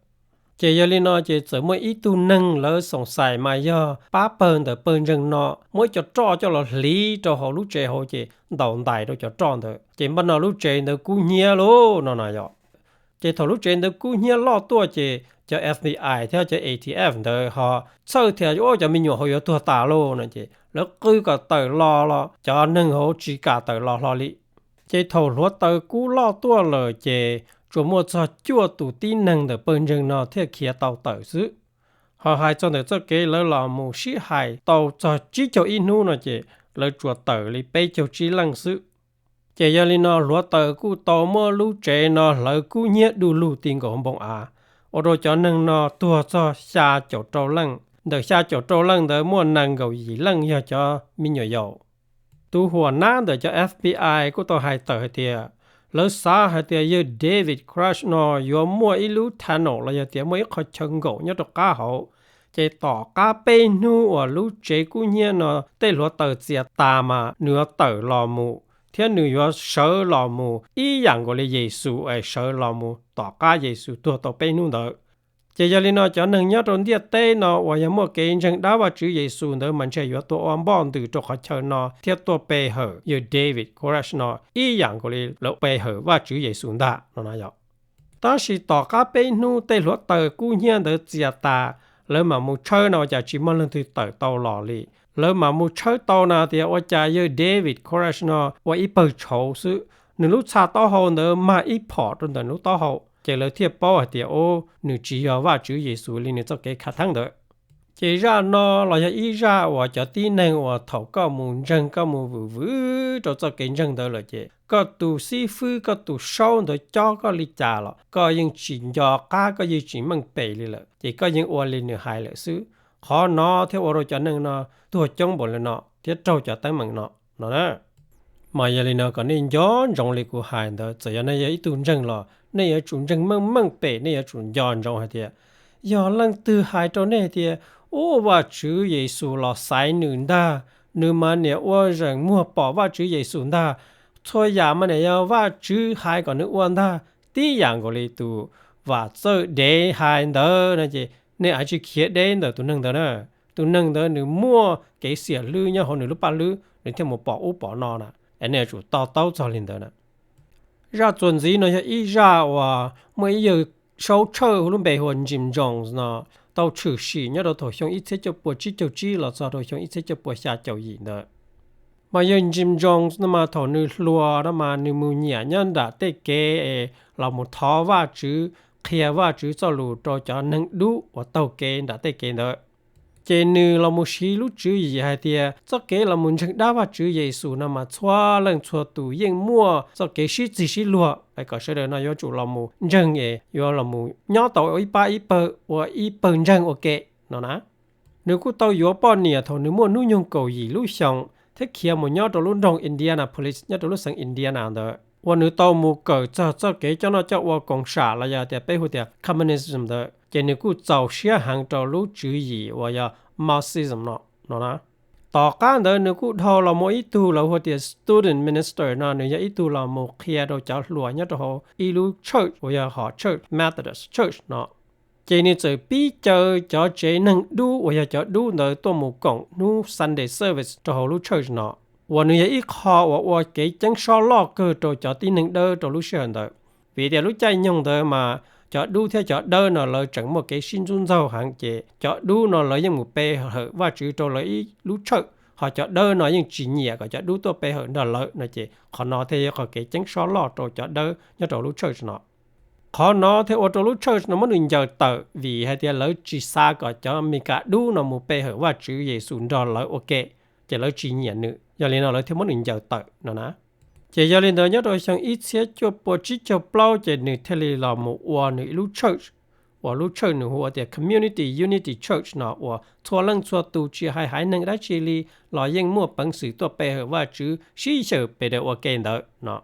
Ces yog li no ces txawm muaj ib tug neeg lawv xoom xais mas yog pab pawg ntawm pawg ntseeg no muab ib co roj coj los hliv rau hauv lub tsev hauv ces ntaus ntais rau cov roj ntawd ces npaj no lub tsev ntawd kub hnyiab lauj no no yom. Ces thaum lub tsev ntawd kub hnyiab loj tuaj ces cov F B I thiab cov A T F ntawd ho txhawj thiab ua cov me nyuam hauv yuav tuag tas lauj no ces lawv qw kom tawm los los cov neeg hauv tsis kam tawm los hlo li. Ces thaum hluav taws kub loj tuaj lawm ces tsuas muaj txog cuaj tus tib neeg ntawm pawg ntseeg no thiaj khiav tau tawm xwb. Ho hais txog ntawm txoj kev lawv los mus sib hais tau txog tsib caug ib hnub no ces lawv tsuas tawm li peb caug tsib leej xwb. Ces yog li no hluav taws kuj tau muab lub tsev no hlawv kub hnyiab du lug ti nkaus npoo av, ua rau cov neeg no tuag txog xya caum rau leej. Ntawm xya caum rau leej ntawd muaj nees nkaum yim leej yog cov me nyuam yaus. Tus huam nab ntawm cov F B I kuj tau hais tawm hais tias lawv xav hais tias yawg David Koresh no yuav muaj ib lub tunnel los yog tias muaj ib qho chaw nkaum nyob rau qab hauv. Ces tom qab peb hnub uas lub tsev kub hnyiab no tej hluav taws txias tas mas nws yuav tawm los mus thiab nws yuav sawv los mus ib yam nkaus li Yexus es sawv los mus tom qab Yexus tuag tau peb hnub ntawd. Ces yog li no cov neeg nyob rau ntiaj teb no uas yog muaj kev ntseeg dab Vajtswv Yexus ntawd mas ntshe yuav tuaj ua npoj ntws rau qhov chaw no thiab tuaj pe hawm yawg David Koresh no ib yam nkaus li lawv pe hawm Vajtswv Yexus ntag no na yom. Tab sis tom qab peb hnub tej hluav taws kub hnyiab ntawd txias tas, lawv mam mus tshawb na ua cas tsis muaj leej twg tawm tau los li. Lawv mam mus tshawb tau na tias ua cas yawg David Koresh no ua ib pawg tshauv xwb, nws lub txha taub hau ntawd mag ib phom rau ntawm lub taub hau. ces lawv thiaj paub hais tias, ub, nws tsis yog Vajtswv Yexus li nws txoj kev khav theeb ntawd. Ces zaj no los yog ib zaj uas cov tib neeg uas thaum koj mus ntseeg koj mus vwm vwm rau txoj kev ntseeg ntawd lawm ces koj tus xib fwb koj tus saub ntawd cob koj li cas los koj yeej tsis nco qab koj yeej tsis meej pem li lawm ces koj yeej ua li nws hais lawm xwb. Qhov no thiaj ua rau cov neeg no tuag coob npaum li no thiab raug cov teeb meem no no na. Mas yog li no kom nej nco ntsoov li kuv hais ntawd, txawm yog nej yog ib tug ntseeg los nej yuav tsum ntseeg meej meej pem, nej yuav tsum nco ntsoov hais tias yog leej twg hais rau nej tias, ub, Vajtswv Yexus los xaiv nws ntag, nws mas niam ua zeem muag pom Vajtswv Yexus ntag, txhua yam mas niam yog Vajtswv hais kom nws ua ntag, tib yam nkaus li tus vam txawj dev hais ntawd no ces nej tsis khiav deb ntawm tus neeg ntawd na. Tus neeg ntawd nws muaj kev xiam hlwb nyob hauv nws lub paj hlwb nws thiaj mus pom ub pom no na, es nej yuav tsum to taub txog li ntawd na. Zaj txuas ntxiv no yog ib zaj uas muaj ib yawg saub tshawj hu lub npe hu ua Jim Jones no tau tshwm sim nyob rau thaum xyoo ib txhiab cuaj puas tsib caug tsib los txog rau xyoo ib txhiab cuaj puas xya caum yim ntawd. Mas yawg Jim Jones no mas thaum nws hluas no mas nws mus nyiam nyob nram tej kev es los mus thov Vajtswv, qhia Vajtswv txoj lus rau cov neeg dub uas taug kev nram tej kev ntawd. Ces nws los mus siv lub tswv yim hais tias txoj kev los mus ntseeg dab Vajtswv Yexus no mas txhua leej txhua tus yeej muaj txoj kev sib txig sib luag, es kom sawv daws no yuav tsum los mus ntseeg es yuav los mus nyob tau ib pab ib pawg ua ib pawg ntseeg ua ke no na. Nws kuj tau yuav poj niam thaum nws muaj hnub nyoog kaum yim lub xyoos thiab khiav mus nyob rau lub nroog Indianapolis nyob rau lub xeev Indiana ntawd uas nws tau mus kawm txog txoj kev coj noj coj ua koom sam los yog tias peb hu tias communism ntawd, ces nws kuj txaus siab heev rau lub tswv yim uas yog Marxism no no na. Tom qab ntawd nws kuj dhau los mus ib tug lawv hu tias student minister no, nws yog ib tug los mus qhia rau cov hluas nyob rau hauv ib lub church uas yog hom church Methodist Church no. Ces nws txawm pib caw cov tsev neeg dub uas yog cov dub ntawd tuaj mus koom hnub Sunday service rau hauv lub church no, uas nws yog ib qho uas ua kev ceeb sob loj kawg rau cov tib neeg dawb rau lub sij hawm ntawd. Vim tias lub caij nyoog ntawd mas cov dub thiab cov dawb no lawv tseem muaj kev sib ntxub ntxaug heev, ces cov dub no lawv yeej mus pe hawm Vajtswv rau lawv ib lub church, ho cov dawb no yeej tsis nyiam kom cov dub tuaj pe hawm nrog lawv no, ces qhov no thiaj yog qhov kev ceeb sob loj rau cov dawb nyob rau lub church no. Qhov no thiaj ua rau lub church no muab nws ncaws tawm vim hais tias lawv tsis xav kom cov Amelikas dub no mus pe hawm Vajtswv Yexus nrog lawv ua ke, ces lawv tsis nyiam nws, yog li no lawv thiaj muab nws ncaws tawm no na. Ces yog li ntawd nyob rau xyoo ib txhiab cuaj puas tsib caug plaub ces nws thiaj li los mus ua nws ib lub church, uas lub church nws hu ua tias Community Unity Church no, uas txhua leej txhua tus tsis hais haiv neeg dab tsi li los yeej muaj peev xwm tuaj pe hawm Vajtswv sib xyaw pes daws ua ke ntawd no.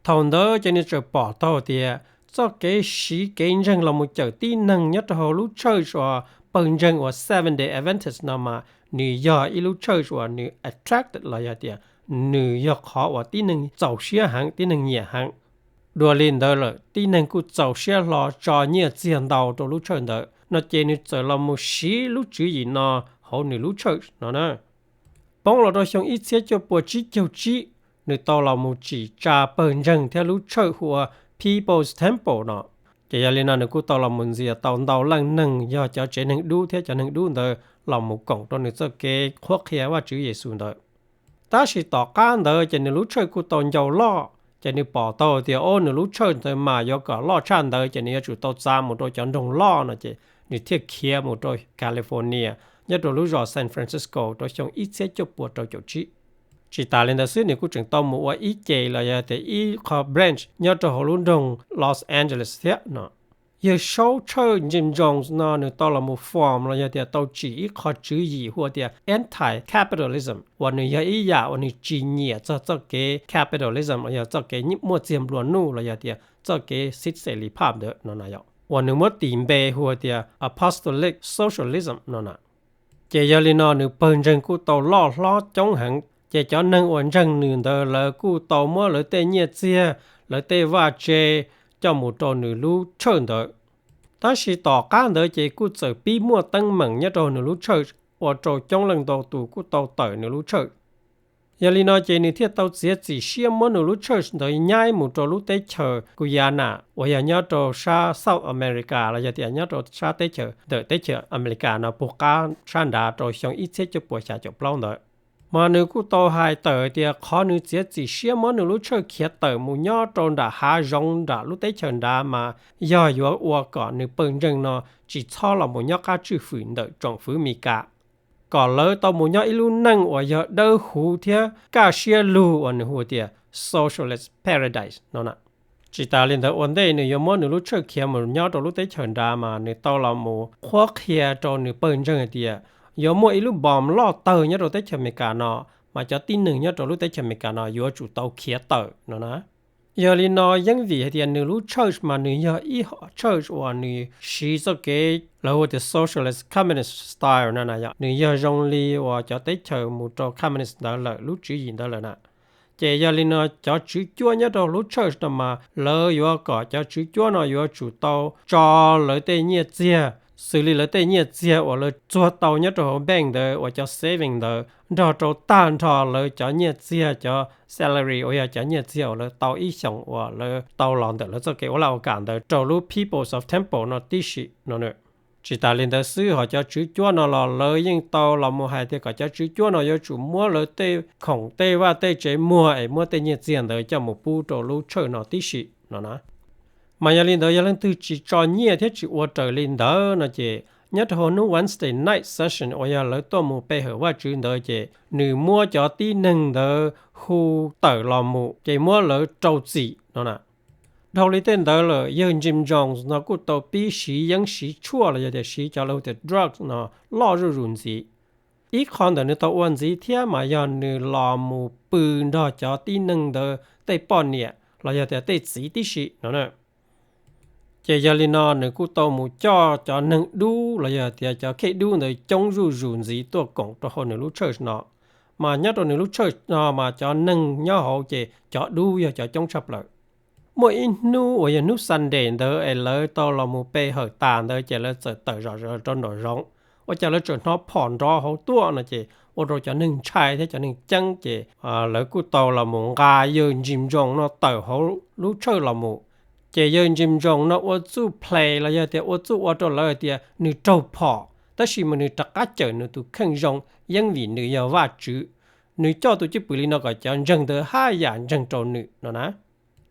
Thaum ntawd ces nws txawm pom tau tias txoj kev siv kev ntseeg los mus cawm tib neeg nyob rau hauv lub church uas pawg ntseeg uas Seventh Day Adventist no mas nws yog ib lub church uas nws attracted los yog tias nws yog qhov uas tib neeg txaus siab heev, tib neeg nyiam heev. Dua li ntawd lawm tib neeg kuj txaus siab hlo tso nyiaj txiag ntau rau lub church ntawd no, ces nws txawm los mus siv lub tswv yim no hauv nws lub church no na. Poob los rau xyoo ib txhiab cuaj puas tsib caug tsib, nws tau los mus tsim tsa pawg ntseeg thiab lub church hu ua People's Temple no. Ces yog li no nws kuj tau los mus ntxias tau ntau leej neeg yog cov tsev neeg dub thiab cov neeg dub ntawd los mus koom rau nws txoj kev qhuab qhia Vajtswv Yexus ntawd. Tab sis tom qab ntawd ces nws lub church kuj tau ncau loj, ces nws pom tau tias o nws lub church ntawd mas yuav kom loj tshaj ntawd ces nws yuav tsum tau txav mus rau cov nroog loj no, ces nws thiaj khiav mus rau California nyob rau lub zos San Francisco rau xyoo ib txhiab cuaj puas rau caum tsib. Tsis tas li ntawd xwb nws kuj tseem tau mus ua ib ce los yog tias ib qho branch nyob rau hauv lub nroog Los Angeles thiab no. Yawg saub tshawj Jim Jones no nws tau los mus form los yog tias tau tsim ib qho tswv yim hu ua tias anti-capitalism, uas nws yog ib yam uas nws tsis nyiam txog txoj kev capitalism los yog txoj kev muaj txiag nplua nuj los yog tias txoj kev xib xes li phaj ntawd no na yom, uas nws muab tis npe hu ua tias apostolic socialism no na. Ces yog li no nws pawg ntseeg kuj tau loj hlob coob heev, ces cov neeg uas ntseeg nws ntawd lawv kuj tau muab lawv tej nyiaj txiag, lawv tej vaj tse coj mus rau nws lub church ntawd. Tab sis tom qab ntawd ces kuj txawm pib muaj teeb meem nyob rau nws lub church ua rau coob leej ntau tus kuj tau tawm nws lub church. Yog li no ces nws thiaj tau txiav txim siab muab nws lub church ntawd nyaib mus rau lub teb chaws Guyana uas yog nyob rau sab South America los yog tias nyob rau sab teb chaws ntawm teb chaws Amelikas no puag qab sab nrad rau xyoo ib txhiab cuaj puas xya caum plaub ntawd. Mas nws kuj tau hais tawm tias qhov nws txiav txim siab muab nws lub tshawj khiav tawm mus nyob rau nram hav zoov nram lub teb chaws nrad mas yog yuav ua kom nws pawg ntseeg no tsis txhob los mus nyob qab tswj fwm ntawm tsoom fwv Mes Kas, kom lawv tau mus nyob ib lub neej uas yog dawb huv thiab kaj siab lug uas nws hu tias socialist paradise no na. Tsis tas li ntawd ua ntej nws yuav muab nws lub tshawj khiav mus nyob rau lub teb chaws nrad mas nws tau los mus qhuab qhia rau nws pawg ntseeg hais tias yuav muaj ib lub npoo loj tawg nyob rau teb chaws Amelikas no, mas cov tib neeg nyob rau lub teb chaws Amelikas no yuav tsum tau khiav tawm no na. Yog li no yeeb vim hais tias nws lub church mas nws yog ib hom church uas nws siv txoj kev lawv hu tias socialist communist style no na, yog nws yog zoo li uas cov teb chaws mus rau communist ntawd lawm lub tswv yim ntawd lawm na. Ces yog li no cov tswv cuab nyob rau lub church no mas lawv yuav kom cov tswv cuab no yuav tsum tau tso lawv tej nyiaj txiag, xws li lawv tej nyiaj txiag uas lawv txuag tau nyob rau hauv bank ntawd uas cov saving ntawd nrog rau tag nrho lawv cov nyiaj txiag cov salary uas yog cov nyiaj txiag uas lawv tau ib xyoos uas lawv tau los ntawm lawv txoj kev ua laj ua kam ntawd rau lub People's of Temple no tib si no. Tsis tas li ntawd xwb ho cov tswv cuab no los lawv yeej tau los mus hais tias kom cov tswv cuab no yuav tsum muab lawv tej khoom tej vaj tej tsev muag es muab tej nyiaj txiag ntawd coj mus pub rau lub church no tib si no na. Mas yog li ntawd yog leej twg tsis tso nyiaj thiab tsis ua raws li ntawd no ces nyob rau hauv hnub Wednesday night session uas yog lawv tuaj mus pe hawm Vajtswv ntawd ces nws muab cov tib neeg ntawd hu tawm los mus ces muab lawv rau txim no na. Dhau li tej ntawd lawm yawg Jim Jones no kuj tau pib siv yeeb siv tshuaj los yog tias siv cov lawv hu tias drugs no loj zuj zus ntxiv. Ib qho ntawm nws tau ua ntxiv thiab mas yog nws los mus pw nrog cov tib neeg ntawd tej poj niam los yog tias tej txiv tib si no. Ces yog li no nws kuj tau mus coj cov neeg dub los yog tias cov khej dub ntawd coob zuj zus ntxiv tuaj koom rau hauv nws lub church no. Mas nyob rau nws lub church no mas cov neeg nyob hauv ces cov dub yog cov coob tshaj plaws. Muaj ib hnub uas yog hnub Sunday ntawd es lawv tau los mus pe hawm tas ntawd ces lawv txawm tawm zom zaws rau nraum zoov. Ua cas lawv tseem hnov phom nrov hauv tuaj no ces ua rau cov neeg ntshai thiab cov neeg ceeb ces lawv kuj tau los mus nqa yawg Jim Jones no tawm hauv lub church los mus. Ces yawg Jim Jones no ua txuj play los yog tias ua txuj ua rau lawv hais tias nws raug phom tab sis mas nws rov qab cawm nws tus kheej zoo yeeb vim nws yog Vajtswv. Nws coj tus cwj pwm li no kom cov ntseeg ntawd haj yam ntseeg rau nws no na.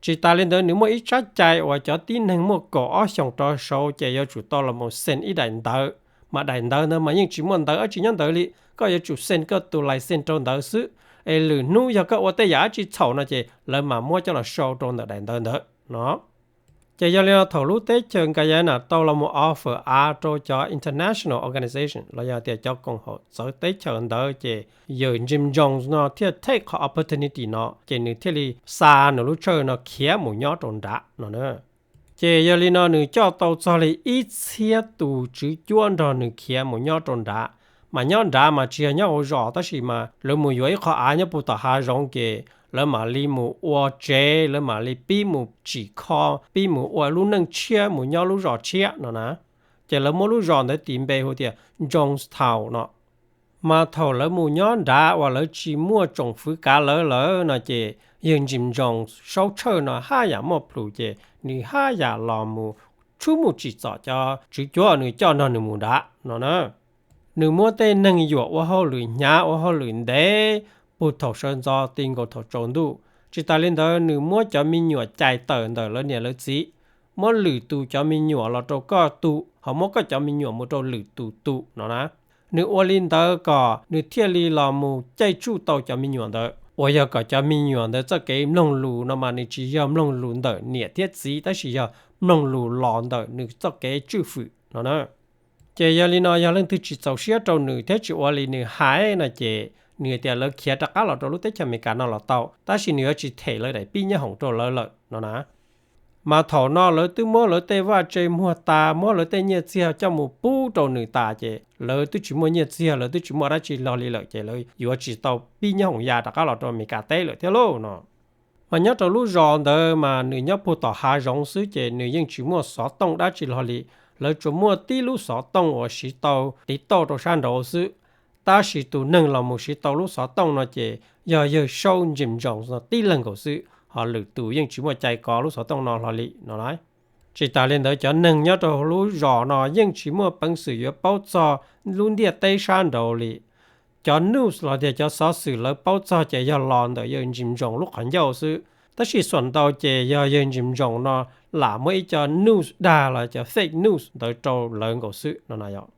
Tsis tas li ntawd nws muaj ib tsab cai uas cov tib neeg muaj kaum ob xyoos rov saud ces yuav tsum tau los mus xees ib daim ntawv, mas daim ntawv ntawd mas yeej tsis muaj ntawv dab tsi nyob ntawd li, koj yuav tsum xees koj tus license rau ntawd xwb. Es lwm hnub yog koj ua tej yam dab tsi txhaum no ces lawv mam muab coj los sau rau ntawm daim ntawv ntawd no. Ces yog li no thaum lub teb chaws Guyana tau los mus offer av rau cov international organization los yog tias cov koom haum txawv teb chaws ntawd ces yawg Jim Jones no thiaj take qhov opportunity no ces nws thiaj li xa nws lub church no khiav mus nyob rau nrad no na. Ces yog li no nws coj tau txog li ib txhiab tus tswv cuab nrog nws khiav mus nyob rau nrad. Mas nyob nrad mas tsis yog nyob hauv zos tab sis mas lawv mus yuav ib qho av nyob puag tom hav zoov ces lawv mam li mus ua tsev, lawv mam li pib mus tsim kho, pib mus ua lub neej tshiab mus nyob lub zos tshiab no na. Ces lawv muab lub zos ntawd tis npe hu tias Jonestown no. Mas thaum lawv mus nyob nrad uas lawv tsis muaj tsoom fwv kav lawv lawm no ces yawg Jim Jones saub tshawj no haj yam muaj plhus ces nws haj yam los mus tshub mus tsim txom cov tswv cuab nws coj nrog nws mus nrad no na. Nws muab tej neeg yuam ua hauj lwm hnyav ua hauj lwm ntev puag thaum sawv ntxov ti nkaus thaum tsaus ntuj. Tsis tas li ntawd nws muab cov me nyuam cais tawm ntawm lawv niam lawv txiv, muab lwm tus cov me nyuam los rau koj tu, ho muab koj cov me nyuam mus rau lwm tus tu no na. Nws ua li ntawd kom nws thiaj li los mus caij tsuj tau cov me nyuam ntawd, uas yog kom cov me nyuam ntawd txoj kev mloog lus no mas nws tsis yog mloog lus ntawm niam thiab txiv tab sis yog mloog lus los ntawm nws txoj kev tswj fwm no na. Ces yog li no yog leej twg tsis txaus siab rau nws thiab tsis ua li nws hais no ces nws tias lawv khiav rov qab los rau lub teb chaws Amelikas no los tau, tab sis nws yuav tsis them lawv daim pib nyob hoom rau lawv lawm no na. Mas thaum no lawv twb muab lawv tej vaj tse muag tas, muab lawv tej nyiaj txiag coj mus pub rau nws tas ces lawv twb tsis muaj nyiaj txiag, lawv twb tsis muaj dab tsi log li lawm ces lawv yuav tsis tau pib nyob hoom ya rov qab los rau Amelikas teb lawm thiab lauj no. Mas nyob rau lub zos ntawd mas nws nyob puag tom hav zoov xwb ces nws yeej tsis muaj xov tooj dab tsi log li. Lawv tsuas muaj tib lub xov tooj uas siv tau tiv tauj rau sab nraud xwb. Tab sis tus neeg los mus siv tau lub xov tooj no ces yog yawg saub Jim Jones no tib leeg nkaus xwb, ho lwm tus yeej tsis muaj cai kov lub xov tooj no hlo li no lauj. Tsis tas li ntawd cov neeg nyob rau lub zos no yeej tsis muaj peev xwm yuav paub txog lub ntiaj teb sab nraud li. Cov news los tias cov xov xwm lawv paub txog ces yog los ntawm yawg Jim Jones lub qhov ncauj xwb, tab sis xuam ntau ces yog yawg Jim Jones no lam muab ib co news dag los cov fake news ntawd rau lawv nkaus xwb no na yom.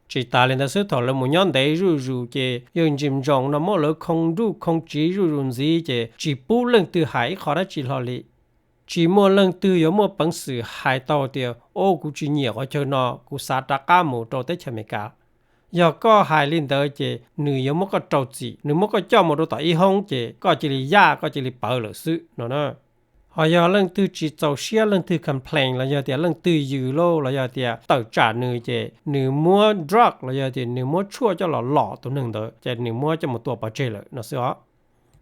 Tsis tas li ntawd xwb, thaum lawv mus nyob ntev zuj zus ces yawg Jim Jones no muab lawv khoo nruj khoo tsiv zuj zus ntxiv ces tsis pub leej twg hais ib qho dab tsi hlo li. Tsis muaj leej twg yuav muaj peev xwm hais tau tias, o, kuv tsis nyiam qhov chaw no, kuv xav rov qab mus rau teb chaws Amelikas. Yog koj hais li ntawd ces nws yuav muab koj rau txim, nws muab koj coj mus rau tom ib hoob ces koj cia li yaj, koj cia li pawv lawm xwb no na. Ho yog leej twg tsis txaus siab, leej twg complain los yog tias leej twg yws lauj los yog tias tawm tsam nws ces nws muab drug los yog tias nws muab tshuaj coj los lom tus neeg ntawd ces nws muab coj mus tua pov tseg lawm no xwb os.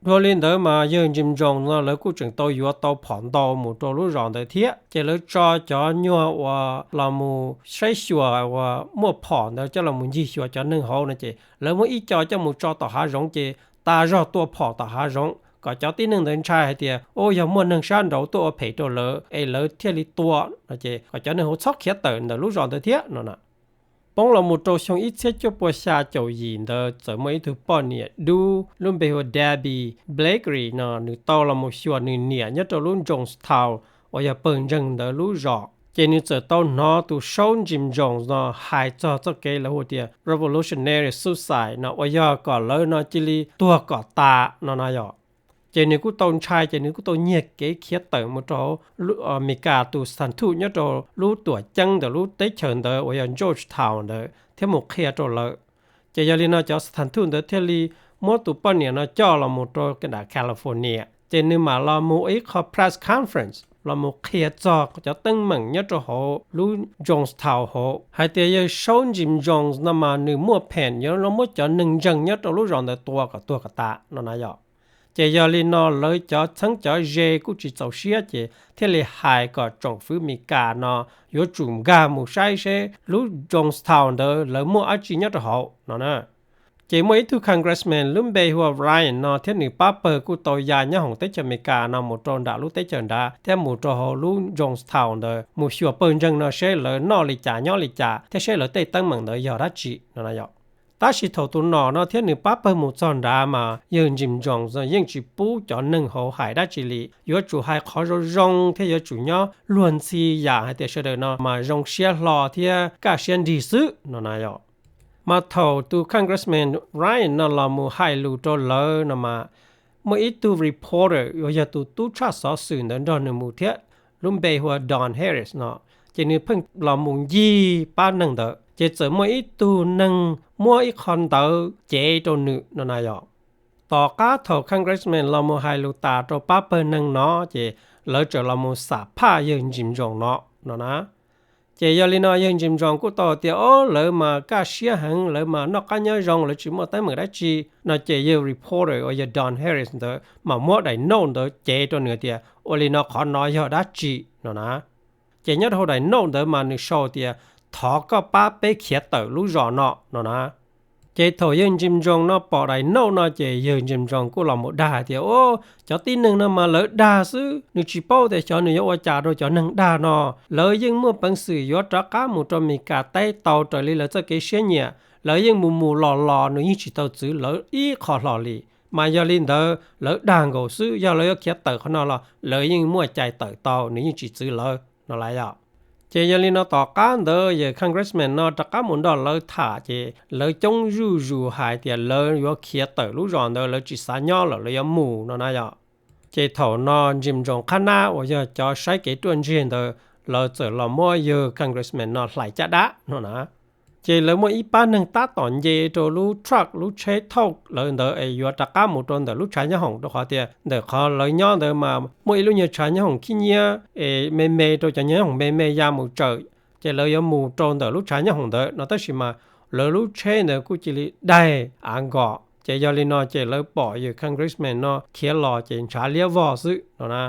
Dhau li ntawd mas yawg Jim Jones no lawv kuj tseem tau yuav tau phom ntau mus rau lub zos ntawd thiab, ces lawv tso cov nyuag uas los mus saib xyuas uas muaj phom ntawd coj los mus ncig xyuas cov neeg hauv no ces lawv muab ib co coj mus tso tom hav zoov ces tas zog tua phom tom hav zoov kom cov tib neeg ntawd ntshai hais tias, o, yog muaj neeg sab nraud tuaj ua phem rau lawv es lawv thiaj li tua no ces kom cov neeg hauv txhob khiav tawm ntawm lub zos ntawd thiab no na. Poob los mus rau xyoo ib txhiab cuaj pua xya caum yim ntawd txawm muaj ib tug poj niam dub lub npe hu ua Debbie Blackley no, nws tau los mus xyuas nws niam nyob rau lub Jonestown uas yog pawg ntseeg ntawd lub zos, ces nws txawm tau hnov tus Saub Jim Jones no hais txog txoj kev lawv hu tias revolutionary suicide no uas yog kom lawv no cia li tuag kom tas no na yom. Ces nws kuj tau ntshai ces nws kuj tau nyiag kev khiav tawm mus rau hauv Amelikas tus xas thuj nyob rau lub tuam ceeb ntawm lub teb chaws ntawd uas yog Georgetown ntawd thiab mus qhia rau lawv. Ces yog li no cov xas thuj ntawd thiaj li muab tus poj niam no coj los mus rau nram California, ces nws mam los mus ua ib qho press conference los mus qhia txog cov teeb meem nyob rau hauv lub Jonestown hauv hais tias yawg Saub Jim Jones no mas nws muaj phem yuav los muab cov neeg ntseeg nyob rau lub zos ntawd tua kom tuag kom tas no na yom. Ces yog li no lawv cov txheeb cov ze kuj tsis txaus siab ces thiaj li hais kom tsoom fwv Amelikas no yuav tsum nkag mus saib seb lub Jonestown ntawd lawv muaj dab tsi nyob rau hauv no na. Ces muaj ib tug congressman lub npe hu ua Ryan no thiab nws pab pawg kuj tau ya nyob hoom teb chaws Amelikas no mus rau nram lub teb chaws nrad thiab mus rau hauv lub Jonestown ntawd mus xyuas pawg ntseeg no seb lawv noj li cas nyob li cas thiab seb lawv tej teeb meem ntawd yog dab tsi no na yom. Tab sis thaum tus nom no thiab nws pab pawg mus txog nrad mas yawg Jim Jones yeej tsis pub cov neeg hauv hais dab tsi li, yuav tsum hais qhov zoo zoo thiab yuav tsum nyob luag ntxhi yam hais tias sawv daws no mas zoo siab hlo thiab kaj siab nrig xwb no na yom. Mas thaum tus congressman Ryan no los mus hais lus rau lawv no mas muaj ib tug reporter uas yog tus tub tshaj xov xwm ntawd nrog nws mus thiab, lub npe hu ua Don Harris no, ces nws pheej los mus ncig pab neeg ntawd ces txawm muaj ib tug neeg muab ib qho ntawv cev rau nws no na yom. Tom qab thaum congressman los mus hais lus tas rau pab pawg neeg no ces lawv txawm los mus xam phaj yawg Jim Jones no no na. Ces yog li no yawg Jim Jones kuj tau tias, o, lawv mas kaj siab heev, lawv mas noj qab nyob zoo, lawv tsis muaj teeb meem dab tsi no ces yawg reporter uas yog Don Harris ntawd mas muab daim nauj ntawd cev rau nws tias ua li no qhov no yog dab tsi no na. Ces nyob rau hauv daim nauj ntawd mas nws sau tias thov koj pab peb khiav tawm lub zos no no na. Ces thaum yawg Jim Jones no pom daim nauj no ces yawg Jim Jones kuj los mus dag hais tias, o, cov tib neeg no mas lawv dag xwb, nws tsis paub tias xyov nws yuav ua cas rau cov neeg dag no. Lawv yeej muaj peev xwm yuav rov qab mus rau Amelikas teb tau raws li lawv txoj kev siab nyiam, lawv yeej mus mus los los nws yeej tsis tau txwv lawv ib qho hlo li. Mas yog li ntawd lawv dag nkaus xwb, yog lawv yuav khiav tawm qhov no los lawv yeej muaj cai tawm tau, nws yeej tsis txwv lawv no lawm yom. Ces yog li no tom qab ntawd yawg congressman no rov qab mus nrog lawv tham ces lawv coob zuj zus hais tias lawv yuav khiav tawm lub zos ntawd, lawv tsis xav nyob lawm, lawv yuav mus no na yom. Ces thaum no Jim Jones qhab nab uas yog cov saib kev ruaj ntseg ntawd lawv txawm los muab yawg congressman no hlais caj dab no na. Ces lawv muaj ib pab neeg tab tom nce rau lub truck, lub tsheb thauj lawv ntawd es yuav rov qab mus rau ntawm lub tshav nyob hoom, rau qhov tias ntawm qhov lawv nyob ntawd mas muaj ib lub nyuag tshav nyob hoom khib nyiab es me me rau cov nyob hoom me me ya mus tsawm. Ces lawv yuav mus rau ntawm lub tshav nyob hoom ntawd no tab sis mas lawv lub tsheb ntawd kuj cia li daig av nkos. Ces yog li no ces lawv pom yawg congressman no khiav los ces ntshav liab vog xwb no na.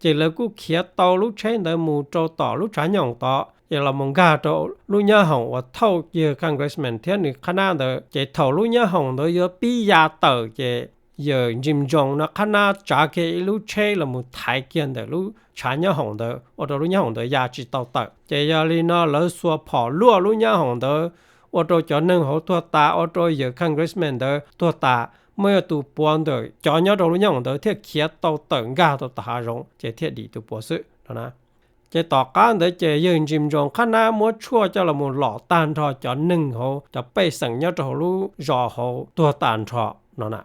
Ces lawv kuj khiav tau lub tsheb ntawd mus rau tom lub tshav nyob hoom tod, ces los mus nkag rau lub nyab hoom uas thauj yawg congressman thiab nws qhab nab ntawd. Ces thaum lub nyab hoom ntawd yuav pib ya tawm ces yawg Jim Jones no qhab nab tsav kiag ib lub tsheb los mus thaiv kiag ntawm lub tshav nyob hoom ntawd ua rau lub nyab hoom ntawd ya tsis tau tawm. Ces yog li no lawv xuas phom luaj lub nyab hoom ntawd ua rau cov neeg hauv tuag tas, ua rau yawm congressman ntawd tuag tas, muaj yog tus puav ntawm cov nyob rau lub nyooj ntawd thiaj khiav tau tawm nkag tau tom hav zoov ces thiaj dim tus puav xwb no na. Ces tom qab ntawd ces yawg Jim Jones qhab nab muab tshuaj coj los mus lom tag nrho cov neeg hauv cov pej xeem nyob rau hauv lub zos hauv tuag tas nrho no na.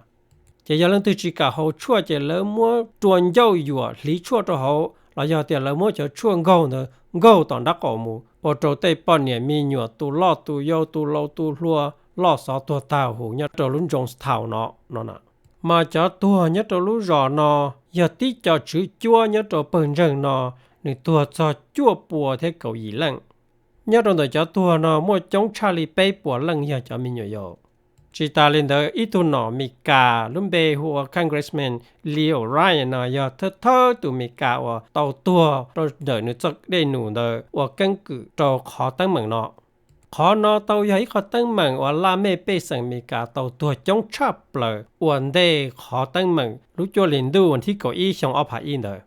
Ces yog leej twg tsis kam haus tshuaj ces lawv muab rua ncauj yuam hliv tshuaj rau hauv los yog tias lawv muab cov tshuaj nkaug ntawd nkaug tom nraub qaum mus ua rau tej poj niam me nyuam tus loj tus yau tus laus tus hluas loj xov tuag tag huv nyob rau lub Jonestown no no na. Mas cov tuag nyob rau lub zos no yog tib co tswv cuab nyob rau pawg ntseeg no, nws tuag txog cuaj pua thiab kaum yim leej. Nyob rau ntawm cov tuag no muaj coob tshaj li peb puas leej yog cov me nyuam yaus. Tsis tas li ntawd ib tug nom Mes Kas lub npe hu ua congressman Leo Ryan no yog thawj thawj tus Mes Kas uas tau tuag rau ntawm nws txoj dej num ntawd ua keeb kwm rau qhov teeb meem no. Qhov no tau yog ib qho teeb meem uas laj mej pej xeem Mes Kas tau tuag coob tshaj plaws ua ntej qhov teeb meem lub cuaj hlis ntuj vas thib kaum ib xyoo ob phav ib ntawd.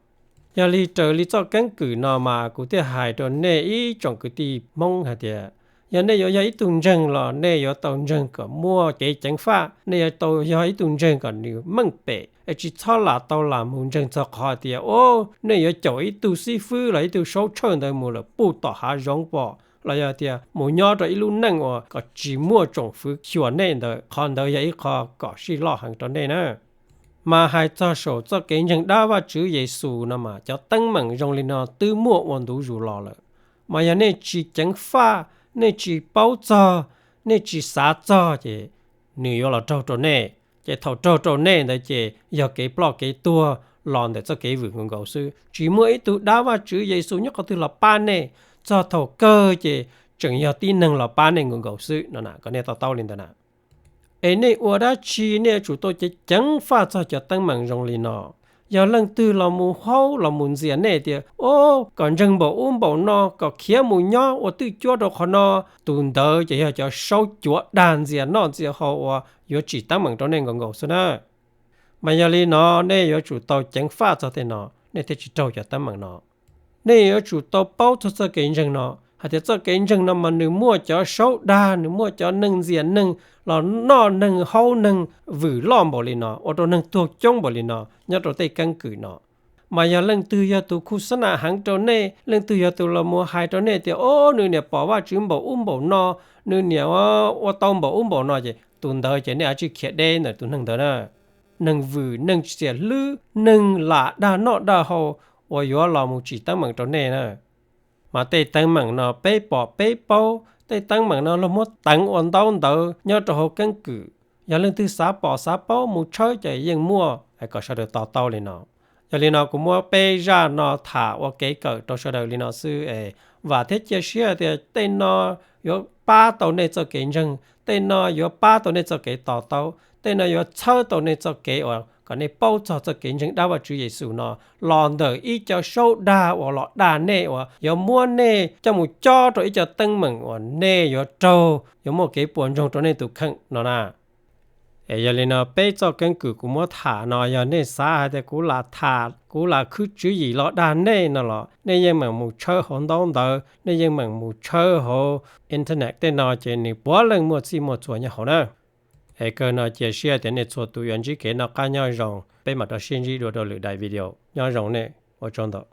Yog li raws li txoj keeb kwm no mas kuv thiaj hais rau nej ib tsoom kwv tij Hmoob hais tias, yog nej yuav yog ib tug ntseeg los nej yuav tau ntseeg kom muaj kev ceev faj, nej yuav tau yog ib tug ntseeg kom nws meej pem, es tsis txhob lam tau lam mus ntseeg txog qhov hais tias, o, nej yuav caum ib tug xib fwb los ib tug saub tshawj ntawd mus lawm puag tom hav zoov pom, los yog tias mus nyob rau ib lub neej uas kom tsis muaj tsoom fwv xyuas nej ntawd, qhov ntawd yog ib qho kom sij loj heev rau nej na. Mas hais txog saum txoj kev ntseeg dab Vajtswv Yexus no mas cov teeb meem zoo li no twb muaj ua ntu zus los lawm. Mas yog nej tsis ceev faj, nej tsis paub txog, nej tsis xav txog ces nws yuav los raug rau nej. Ces thaum raug rau nej ntawd ces yog kev ploj kev tuag los ntawm txoj kev vwm nkaus nkaus xwb. Tsis muaj ib tug dab Vajtswv Yexus nyob qhov twg los pab nej. Txog thaum kawg ces tseem yog tib neeg los pab nej nkaus nkaus xwb no na, kom nej to taub li ntawd na. Es nej ua dab tsi nej yuav tsum tau ceev ceev faj txog cov teeb meem zoo li no. Yog leej twg los mus haub los mus ntxias nej tias, o, kom ntseeg npaum ub npaum no, kom khiav mus nyob ua twj cuab rau qhov no, tus ntawd ces yog cov saub cuav dag ntxias noj ntxias haus uas yuav tsim teeb meem rau nej nkaus nkaus xwb na. Mas yog li no nej yuav tsum tau ceev faj txog tej no nej thiaj tsis raug cov teeb meem no. Nej yuav tsum tau paub txog txoj kev ntseeg no, hais tias txoj kev ntseeg no mas nws muaj cov saub dag, nws muaj cov neeg ntxias neeg los noj neeg haub neeg vwm loj npaum li no, ua rau neeg tuag coob npaum li no nyob rau tej keeb kwm no. Mas yog leej twg yog tus khuv xab nam heev rau nej, leej twg yog tus los mus hais rau nej tias, o, nws niam pom Vajtswv npaum ub npaum no, nws niam ua tau npaum ub npaum no, ces tus ntawd ces nej yuav tsum khiav deb ntawm tus neeg ntawd na. Neeg vwm, neeg txiam hlwb, neeg lam dag noj dag haus uas yuav los mus tsim teeb meem rau nej na. Mas tej teeb meem no peb pom peb paub, tej teeb meem no luag muab teev ua ntaub ntawv nyob rau hauv keeb kwm. Yog leej twg xav pom xav paub mus tshawb ces yeej muaj, kom sawv daws to taub li no. Yog li no kuv muab peb zaj no tham ua kev kawm rau sawv daws li no xwb es vam thiab cia siab tias tej no yuav pab tau nej txoj kev ntseeg, tej no yuav pab tau nej txoj kev to taub, tej no yuav txhawb tau nej txoj kev uas kom nej paub txog txoj kev ntseeg dab Vajtswv Yexus no los ntawm ib co saub dag uas los dag nej uas yuav muab nej coj mus cob rau ib co teeb meem uas nej yuav raug, yuav muaj kev puas ntsoog rau nej tus kheej no na. Es yog li no peb txoj keeb kwm kuv muab tham no yog nej xav hais tias kuv lam tham, kuv lam khwb tswv yim los dag nej no los nej yeej meem mus tshawb hauv ntaub ntawv, nej yeej meem mus tshawb hauv internet tej no ces nws puav leej muaj txhij muaj txhua nyob hauv na. Es kawg no cia siab tias nej txhua tus yuav ntsib kev noj qab nyob zoo, peb mam rov sib ntsib dua rau lwm daim video. Nyob zoo nej, ua tsaug ntau.